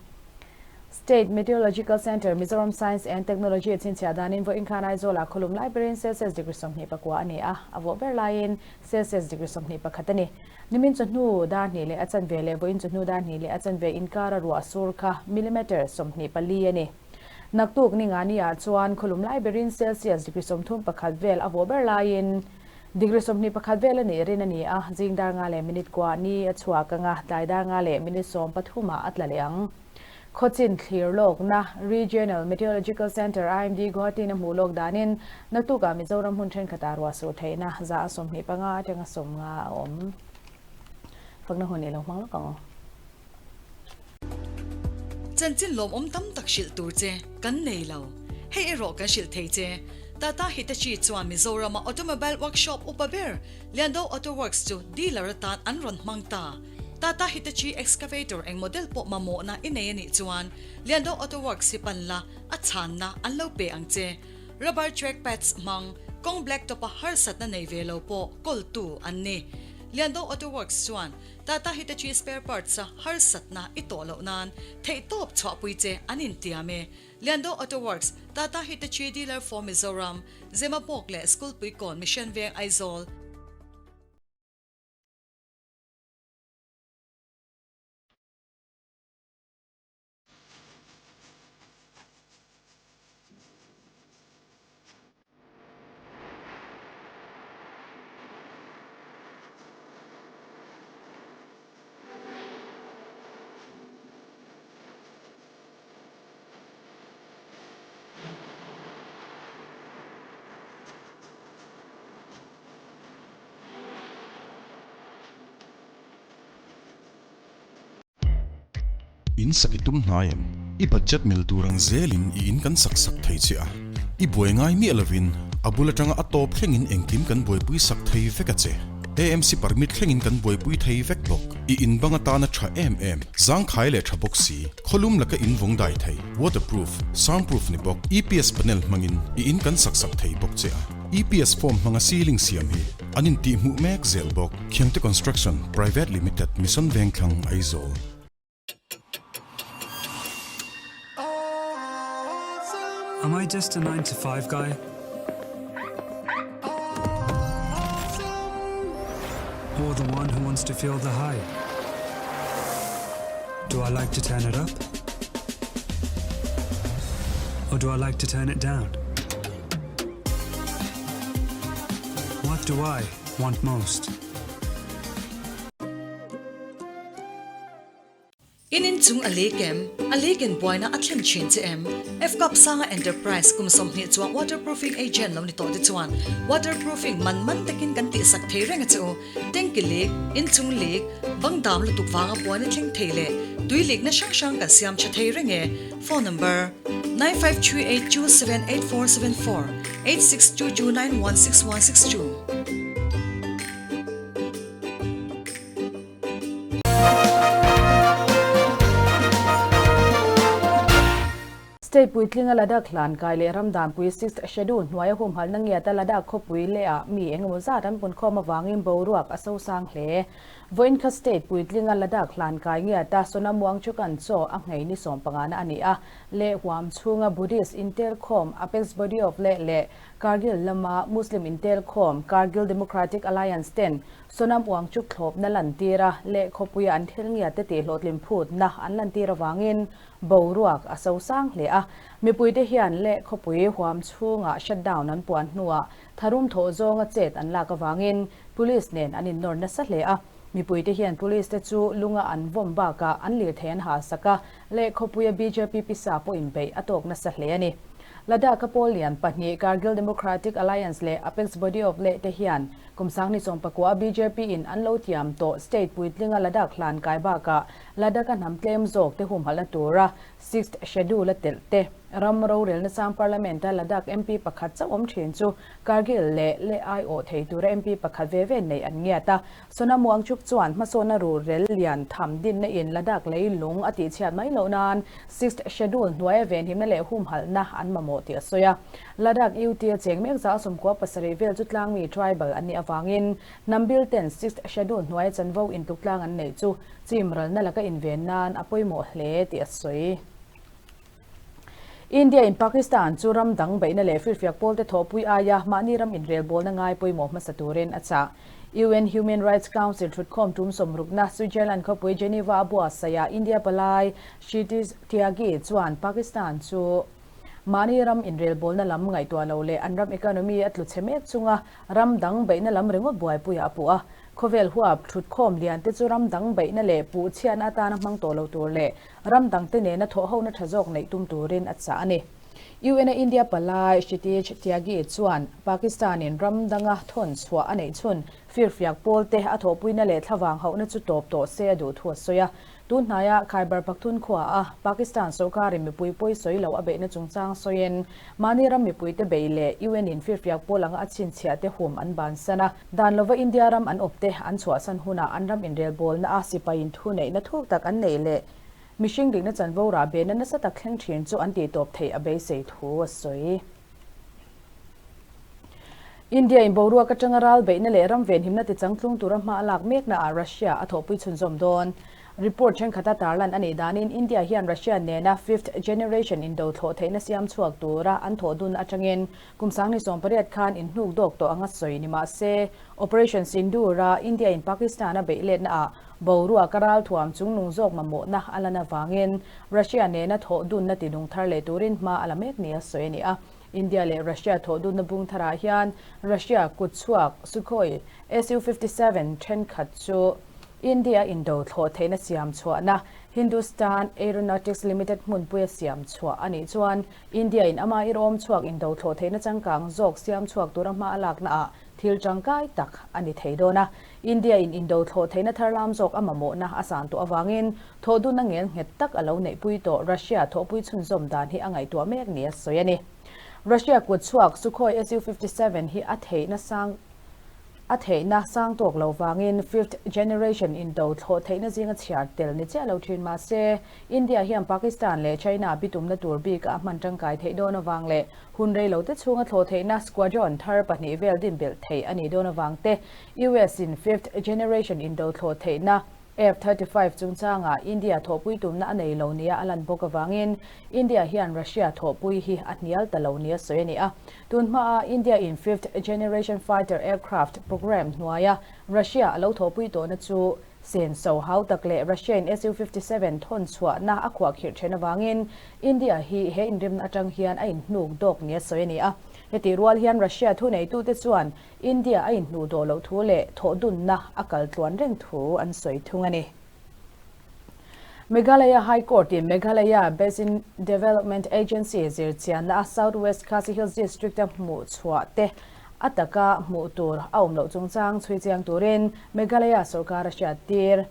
State Meteorological Centre, Mizoram Science and Technology chhinchhiah danin vawiin khan Aizawlah khawlum lai berin Celsius degree 24 a ni a, a vawh ber laiin Celsius degree 21 a ni. Nimin chawhnu dar hnih leh a chanve leh vawiin chawhnu dar hnih leh a chanve inkara ruah sur kha millimetre 24 a ni. Naktuk ni nga ni ah chuan khawlum lai berin Celsius degree 31 vel a vawh ber laiin degree 21 vel a nih rin a ni a, zing dar nga leh minute kua ni a chhuak anga tlai dar nga leh minute 13 ah a tla leh ang. Khawchin thlir lawkna Regional Meteorological Centre, IMD, Guwahati in a hmuh lawk danin naktukah Mizoram hmun thenkhatah ruah sur theihna za a 25 atanga 50 a awm. Fakna hun i lo hmang lawk ang aw. Chanchin lawmawm tam tak hrilh tur che kan nei lo. Hei erawh kan hrilh thei che. Tata Hitachi chuan Mizorama automobile workshop upa ber Liando Auto Works chu dealer atan an rawn hmang ta. Tata Hitachi excavator eng model pawh mamawhna i nei a nih chuan Liando Auto Works hi pan la, a chhanna an lo pe ang che. Rubber track pads hmang, kawng blacktop a harsatna nei ve lo pawh kawltu an ni. Liando Auto Works chuan Tata Hitachi spare parts a harsatna i tawh loh nan theihtawp chhuahpui che an intiam e. Liando Auto Works, Tata Hitachi dealer for Mizoram, Zemabawk leh Schoolpuikawn Mission Veng Aizawl. In sak i tum hnai em? I budget mil tur ang zelin i in kan sak sak thei che a. I buai ngai miah lovin a bul atanga a tawp thlengin engkim kan buaipui sak thei vek a che. AMC permit thlengin kan buaipui thei vek bawk. I in bang atana tha em em, zangkhai leh tha bawk si, khawlum laka in vawng dai thei, waterproof, soundproof ni bawk, EPS panel hmangin i in kan sak sak thei bawk che a. EPS form hmanga ceiling siam hi an intihhmuh mek zel bawk. Khiangte Construction Private Limited, Mission Vengthlang, Aizawl. Am I just a 9 to 5 guy? Or the one who wants to feel the high? Do I like to turn it up? Or do I like to turn it down? What do I want most? In inchung a lei kem, a lei ken buaina a thlen thin che em? Fcup Sanga Enterprise kum 20 chuang waterproofing agent lo ni tawh te chuan waterproofing man man takin kan tihsak thei reng a che u. Tanki leak, inchung leak, bang dam lutuk vanga buaina thleng thei leh tui leakna hrang hrang kan siam tha thei reng e. Phone number, 9538278474, 8622916162. State puitlinga Ladakh hlan kai leh ram danpui Sixth Schedule hnuaia humhalhna ngiata Ladakh khawpui lehah mi engemaw zat an punkhawm avangin boruak a sosang hle. Vawiin kha State puitlinga Ladakh hlan kai ngiata Sonam Wangchuk an chaw a nghei ni sawmpangana a ni a, Leh huam chhunga Buddhist intelkhawm Apex Body of Leh leh Kargil lama Muslim intelkhawm Kargil Democratic Alliance ten Sonam Wangchuk thlawpna lantir a, Leh khawpuia an thil ngiate tihhlawhtlin phutna an lantir avangin Boruak a so sang hle a, mipuite hian leh khawpui huam chhungah shutdown an puan hnuah tharum thawh zawnga chet an lak avangin Police nen an innawr nasa hle a. Mipuite hian Police te chu lunga an vawm bakah an lirthei an halsak a, leh khawpuia bjp pisa pawh inbeih a tawk nasa hle a ni. Ladakh-a pawl lian pahnih Kargil Democratic Alliance leh Apex Body of Leh te hian Kum sangni sawmpakua bjp in an lo tiam tawh state puitlinga Ladakh hlan kai bakah Ladakh-a hnam tlem zawk te humhalhna tura Sixth Schedule a telh te, ram rorelna sang Parliament-a Ladakh MP pakhat chauh awm thin chu Kargil leh Leh aiawh thei tura MP pakhat ve ve neih an ngiat a. Sonam Wangchuk chuan hmasawnna rurel lian tham dinna in Ladakh lei lung a tihchhiat mai loh nan Sixth Schedule hnuaia venhimna leh humhalhna an mamawh tih a sawi a. Ladakh UT a cheng mek za 97 vel chu tlangmi tribal an nih avangin hnam bil ten Sixth Schedule hnuaia chanvo intluk tlang an neih chu chim ralna laka inven nan a pawimawh hle tih a sawi. India in Pakistan chu ram dang beihna leh firfiak pawlte thawhpui aia mahni ram inrelbawlna ngai pawimawh hmasa turin a chah. UN Human Rights Council thutkhawm tum sawmrukna Switzerland khawpui Geneva a buatsaihah India palai Kshitij Tyagi chuan Pakistan chu Mahni ram inrelbawlna lam ngaihtuah lo leh an ram economy a tlu chhe mek chunga ram dang beihna lam ringawt buaipuiah a puh a. Khawvel huap thutkhawm lian te chu ram dang beihna leh puh chhiatna atana hmang tawh lo tur leh ram dang te nena thawhhona tha zawk neih tum turin a chah a ni. UN-a India palai Kshitij Tyagi chuan Pakistan-in ram danga thawn chhuah a neih chhun firfiak pawl te a thawhpuina leh thlavang hauhna chu tawp tawh se a duh thu a sawi a. Tun hnaia Khyber Pakhtunkhua a Pakistan sorkarin mipui pawi sawi lo a beihna chungchang sawiin mahni ram mipuite bei leh UN in firfiak pawl anga a chhinchhiah te hum an bansan a, dan lova India ram an awp te an chhuahsan hunah an ram inrelbawlna a sipaiin thuneihna thuk tak an neih leh mihring dikna chanvo rah behna nasa tak thleng thin chu an tihtawp theih a beisei thu a sawi. India in boruak atanga ral beihna leh ram venhimna ti changtlung tura hma a lak mekna ah Russia a thawhpui chhunzawm dawn. Report thenkhat a tarlan a nih danin India hian Russia nena fifth generation indo thlawh theihna siam chhuak tura an thawh dun atangin kum sangni 18 khan inhnuk dawk tawh anga sawi ni mah se Operation Sindoor a India in Pakistan a beih letna ah boruak a ral thuam chungnung zawk mamawhna a lan avangin Russia nena thawh dunna ti nung thar leh turin hma a la mek nia sawi a ni a. India leh Russia thawh dunna bung tharah hian Russia kut chhuak Sukhoi Su-57 thenkhat chu India indo thlawh theihna siam chhuahna Hindustan Aeronautics Limited hmunpuia siam chhuah a nih chuan India in ama irawm chhuak indo thlawh theihna changkang zawk siam chhuak tura hma a laknaah thil tangkai tak a ni thei dawn a. India in indo thlawh theihna thar lam zawk a mamawhna a san tawh avangin thawh dunna ngel nghet tak a lo neihpui tawh Russia thawhpui chhunzawm dan hi a ngaihtuah mek nia sawi a ni. Russia kut chhuak Sukhoi Su-57 hi a theihna sang a theihna sang tawk lo vangin fifth generation indo thlawh theihna zinga chhiar tel ni chiah lo thin mahse India hian Pakistan leh China bitumna tur bik a hman tangkai theih dawn avang leh Hun rei lo te chhunga thlawh theihna squadron thar pahnih vel din belh theih a nih dawn avang te, US in fifth generation indo thlawh theihna F-35 chungchangah India thawhpui tumna a nei lo nia a lan bawk avangin India hian Russia thawhpui hi a hnial ta lo nia sawi a ni a. Tun hmaa India in fifth generation fighter aircraft programme hnuaia Russia a lo thawhpui tawhna chu Senso hau tak leh Russia-in Su-57 thawn chhuahna a khuahkhirh then avangin India hi he inrimna atang hian a inhnuk dawk nia sawi a ni a. Hetih rual hian Russia thuneitute chuan India a inhnuh dawh loh thu leh thawhdunna a kal tluan reng thu an sawi thung a ni. Meghalaya High Court-in Meghalaya Basin Development Agency zirchianna a South West Khasi Hills District-a hmuh chhuah te a taka hmuh tur a awm loh chungchang chhui chiang turin Meghalaya sorkar a hriattir.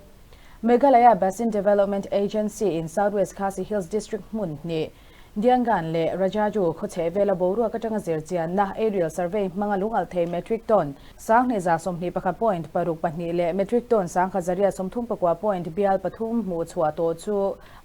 Meghalaya Basin Development Agency in South West Khasi Hills District hmun hnih Diangan leh Rajaju khaw chheh vela boruak atanga zirchianna aerial survey hmanga lungalh thei metric ton 2121 point 6 2 leh metric ton 1134 point bial pathum hmuh chhuah tawh chu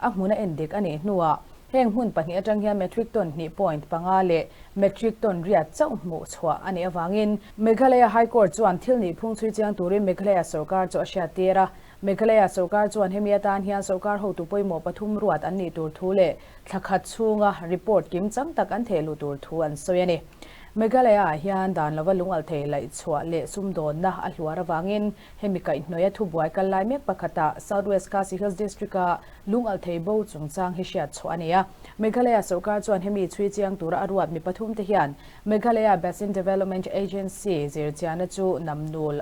a hmun a en dik a nih hnuah. Heng hmun pahnih atang hian metric ton hnih point panga leh metric ton riat chauh hmuh chhuah a nih avangin Meghalaya High Court chuan thil nih phung chhui chiang turin Meghalaya sorkar chu a hriattir a. Meghalaya sorkar chuan hemi atan hian sorkar hotu pawimawh pathum ruat an nih tur thu leh thla khat chhunga report kim chang tak an thehluh tur thu an sawi a ni. Meghalaya ah hian dan lova lungalh thei laih chhuah leh sumdawnna a hluar avangin hemi kaihhnawih a thubuai kal lai mek pakhatah South West Khasi Hills District a lungalh thei bo chungchang hi hriat chhuah a ni a. Meghalaya sorkar chuan hemi chhui chiang tura a ruat mi pathum te hian Meghalaya Basin Development Agency zirchianna chu namnul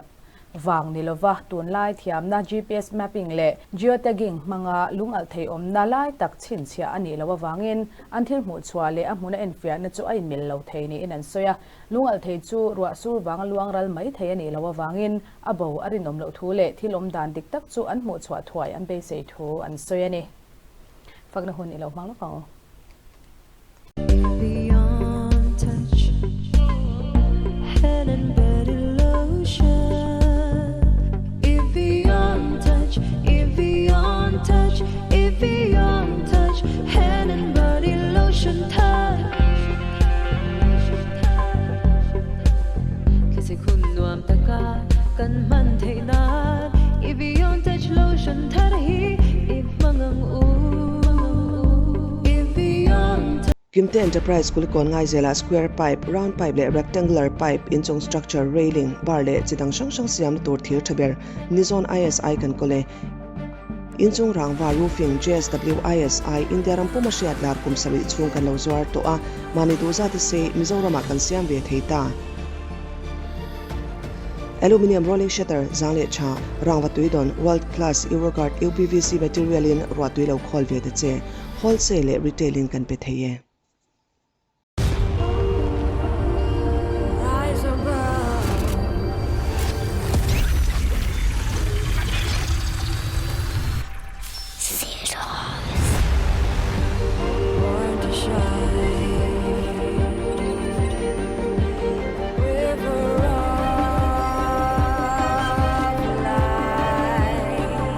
Vang ni lova tunlai thiamna GPS mapping leh geotagging hmanga lungalh thei awmna lai tak chhinchhiah a nih loh avangin an thil hmuh chhuah leh a hmuna enfiahna chu a inmil lo thei niin an sawi a. Lungalh thei chu ruah sur vanga luang ral mai thei a nih loh avangin a bo a rinawm loh thu leh thil awm dan dik tak chu an hmuh chhuah thuai an beisei thu an sawi a ni. Fakna hun i lo hmang lawk ang u. Kimte Enterprise Kulikawn Ngaizelah square pipe, round pipe leh rectangular pipe, inchung structure, railing, bar leh chi dang hrang hrang siamna tur thir tha ber Nizon ISI kan kawl e. Inchung rangva roofing JSW ISI India ram puma hriat lar kum sarih chhung kan lo zuar tawh a, mahni duh zat i sei Mizoramah kan siam ve thei ta. Aluminium rolling shutter zang leh tha, rangva tui dawn world class Euroguard UPVC material in ruah tui lo khawl ve ta che, wholesale leh retail in kan pe thei e.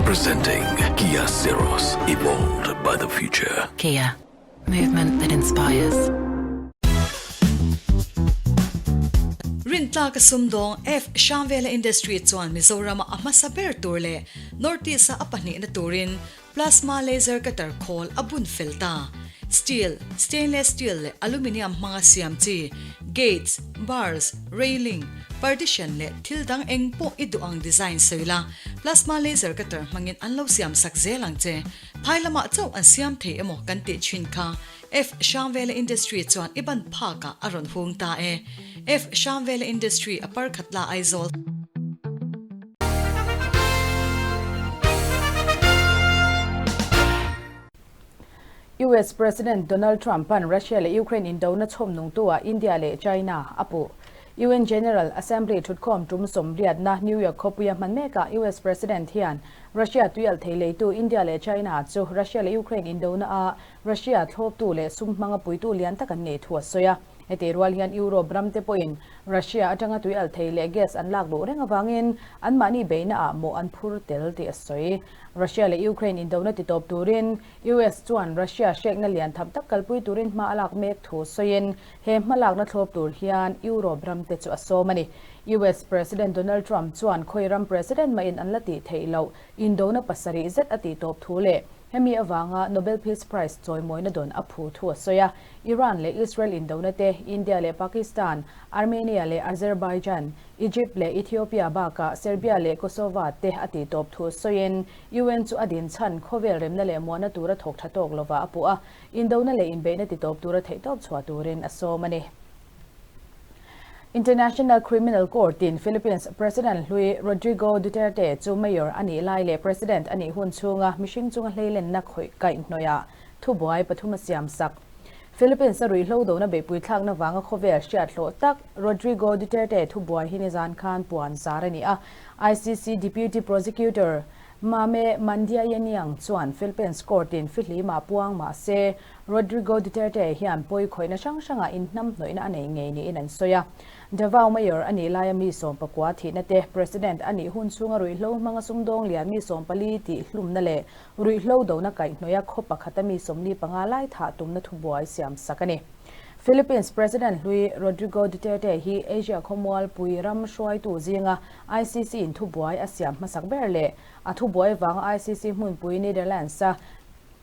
Presenting Kia Syros, evolved by the future. Kia, movement that inspires. Rintlaka sumdawng F. Shamvela Industry chuan Mizorama a hmasa ber tur leh North East-a a pahnihna turin Plasma laser cutter khawl a bun fel ta. Steel, stainless steel leh aluminium hmanga siam chi gates, bars, railing, partition leh thil dang eng pawh i duh ang design sawi la, plasma laser cutter hmangin an lo siam sak zel ang che. Phai lamah chauh an siam thei emaw kan tih thin kha F. Hrangvela Industry chuan i ban phakah a rawn hung ta e. F. Hrangvela Industry a parkhat la Aizawl. US President Donald Trump-a'n Russia leh Ukraine indona chhawm nungtu-ah India leh China a puh. UN General Assembly thutkhawm tum sawmriatna New York khawpuia hman mekah US President hian Russia tuialh thei leitu India leh China chu Russia leh Ukraine indona-a Russia thlawptu leh sum hmanga puitu lian tak an nih thu a sawi a. Heti rual hian Europe ramte pawhin Russia atanga tuialh thei leh gas an lak luh reng avangin anmahni beihnaah mawh an phur tel tih a sawi. Russia leh Ukraine indona titawp turin US chuan Russia hrekna lian tham tak kalpui turin hma a lak mek thu sawiin he hmalakna thlawp tur hian Europe ramte chu a sawm a ni. US President Donald Trump chuan khawi ram President mahin an la tih theih loh indona pasarih zet a tihtawp thu leh Hemi avanga Nobel Peace Prize chawimawina dawn a phu thu a sawi a. Iran leh Israel indona te, India leh Pakistan, Armenia leh Azerbaijan, Egypt leh Ethiopia bakah Serbia leh Kosova te a tihtawp thu sawiin UN chu a din chhan khawvel remna leh muahna tura thawk tha tawk lovah a puh a, indona leh inbeihna titawp tura theihtawp chhuah turin a sawm a ni. International Criminal Court-in Philippines President hlui Rodrigo Duterte chu Mayor a nih lai leh President a nih hun chhunga mihring chunga hleilenna khawih kaihhnawihah thubuai pathum a siam sak. Philippines-a ruihhlo dona beihpui thlakna vanga khawvel hriat hlawh tak Rodrigo Duterte thubuai hi nizan khan puan zar a ni a, ICC Deputy Prosecutor. Mame Mandiaye Niang chuan Philippines court-in fihlima puang mah se, Rodrigo Duterte hian pawi khawihna hrang hrangah inhnamhnawihna a nei ngei niin an sawi a. Davao Mayor a nih laia mi 19 thihna te, President a nih hun chhunga ruihhlo hmanga sumdawng lian mi 14 tih hlumna leh ruihhlo dona kaihhnawih a khaw pakhata mi 45 lai thah tumna thubuai siam sak a ni. Philippines President hlui Rodrigo Duterte hi Asia khawmualpui ram hruaitu zinga ICC in thubuai a siam hmasak ber leh a thubuai vanga ICC hmunpui Netherlands-a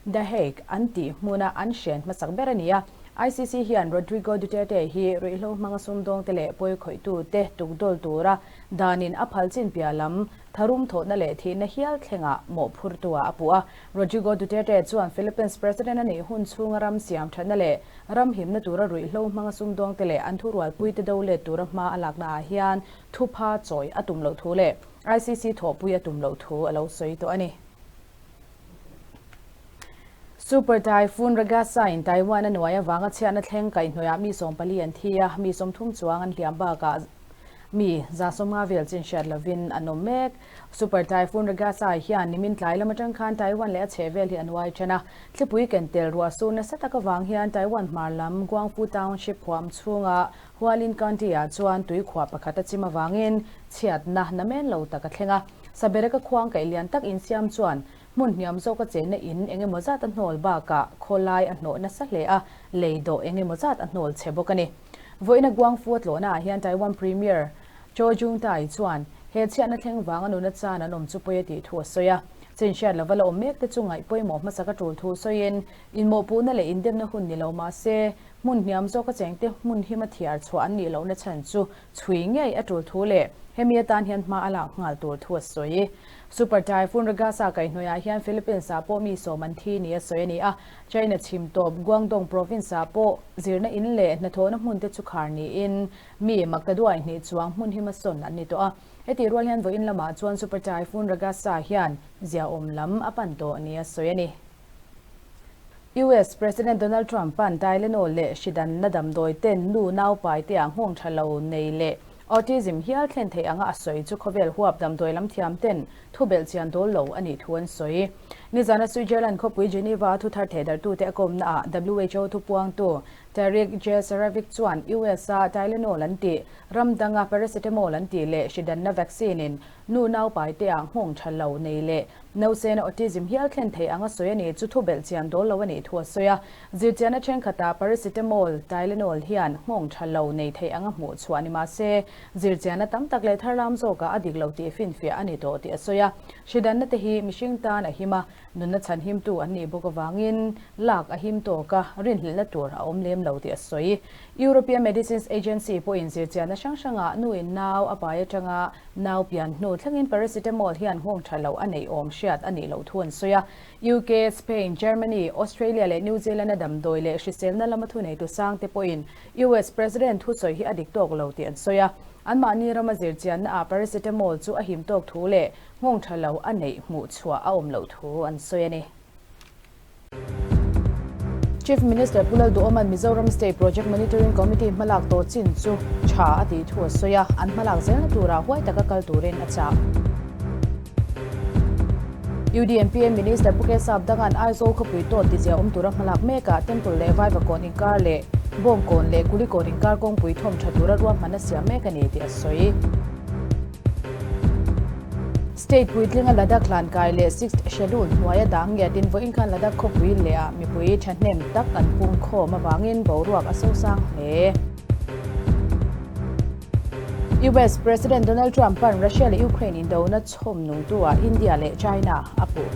The Hague an tih hmuna an hren hmasak ber a ni a. ICC hian Rodrigo Duterte hi ruihhlo hmanga sumdawngte leh pawikhawihtute tukdawl tura danin a phal chin piah lam tharum thawhna leh thihna hial thlengah mawhphurtuah a puh a. Rodrigo Duterte chuan Philippines President a nih hun chhunga ram siam thatna leh ram himna tura ruihhlo hmanga sumdawngte leh an thurualpuite do let tura hma a laknaah hian thupha chawi a tum loh thu leh ICC thawhpui a tum loh thu a lo sawi tawh a ni. Super Typhoon Ragasa in Taiwan a nuai avanga chhiatna thleng kaihhnawihah mi 14 an thi a, mi 30 chuang an hliam bakah mi 150 vel chin hriat lovin an awm mek. Super Typhoon Ragasa hian nimin tlai lam atang khan Taiwan leh a chhehvel hi a nuai then a. Thlipui ken tel ruah sur nasa tak avang hian Taiwan hmar lam Guangfu Township huam chhunga Hualin County-ah chuan tui khuah pakhat a chim avangin chhiatna namen lo tak a thleng a. Sabereka khuang kaih lian tak insiam chuan hmun hniam zawka chenna in eng emaw zat a hnawl bakah khawlai a hnawh nasa hle a, lei dawh eng emaw zat a hnawl chhe bawk a ni. Vawiina Guangfu a tlawhnaah hian Taiwan Premier Cho Jung-tai chuan he chhiatna thleng vanga nuna chan an awm chu pawi a tih thu a sawi a. Chinhriat lova la awm mek te chu ngaih pawimawh hmasa ka tul thu sawiin inmawhpuhna leh indemna hun ni lo mah se hmun hniam zawka chengte hmun hima thiar chhuah an nih lohna chhan chu chhui ngei a tul thu leh hemi atan hian hma a lak nghal tur thu a sawi. Super Typhoon Ragasa kaihhnawihah hian Philippines-ah pawh mi sawm an thi ni a sawi a ni a, China chhim tawp Guangdong province-ah pawh zirna in leh hnathawhna hmun te chu khar niin mi maktaduai hnih chuang hmun hima sawn an ni tawh a. Hetih rual hian vawiin lamah chuan Super Typhoon Ragasa hian ziaawm lam a pan tawh ni a sawi a ni. US President Donald Trump-a'n Tylenol leh hridanna damdawi ten nu naupai te ah nghawng tha lo nei leh autism hial thlen theih anga a sawi chu khawvel huap damdawi lam thiam ten thu belh chian dawl lo a nih thu an sawi. Nizana Switzerland khawpui Geneva-a thu thar thehdarhtute a kawmna ah WHO thupuangtu Tarik Jasarevic chuan US-a Tylenol an tih, ram danga paracetamol an tih leh hridanna vaccine-in nu naupai te ah nghawng tha lo nei leh Nausena autism hial thlen thei anga sawi a ni chu thu belh chian dawl lo a nih thu a sawi a. Zirchianna thenkhatah paracetamol, Tylenol hian nghawng tha lo nei thei anga hmuh chhuah ni mah se, zirchianna tam tak leh tharlam zawkah a dik lo tih finfiah a ni tawh tih a sawi a. Hridanna te hi mihring tan a him a, nunna chhan himtu an nih bawk avangin lak a him tawk a, rinhlelhna tur a awm lem lo tih a sawi. European Medicines Agency pawhin zirchianna hrang hrangah nuin nau a pai atanga nau pian hnu thlengin paracetamol hian nghawng tha lo a neih awm hriat a nih loh thu an sawi a. UK, Spain, Germany, Australia leh New Zealand-a damdawi leh hriselna lama thuneitu sangte pawhin US President thusawi hi a dik tawk lo tih an sawi a. Anmahni rama zirchiannaah paracetamol chu a him tawk thu leh nghawng tha lo a neih hmuh chhuah a awm loh thu an sawi a ni. Chief Minister Pu Lalduhoma'n Mizoram State Project Monitoring Committee hmalak tawh chin chu tha a tih thu a sawi a, an hmalak zelna turah huai taka kal turin a chah. UDMPA Minister Pu Kesap Danga'n Aizawl khawpui tawt tizia awm tura hmalak mekah Temple leh Vaivakawn inkar leh Bawngkawn leh Kulikawn inkar kawngpui thawm tha tura ruahman a siam mek a ni tih a sawi. State puitlinga Ladakh hlankai leh Sixth Schedule hnuaia dang ngiatin vawiin khan Ladakh khawpui lehah mipui thahnem tak an pung khawm avangin boruak a sosang hle. US President Donald Trump-a'n Russia leh Ukraine indona chhawm nungtu-ah India leh China a puh.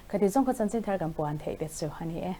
Khati zawng kha chanchin thar kan puan theih te chu a ni e.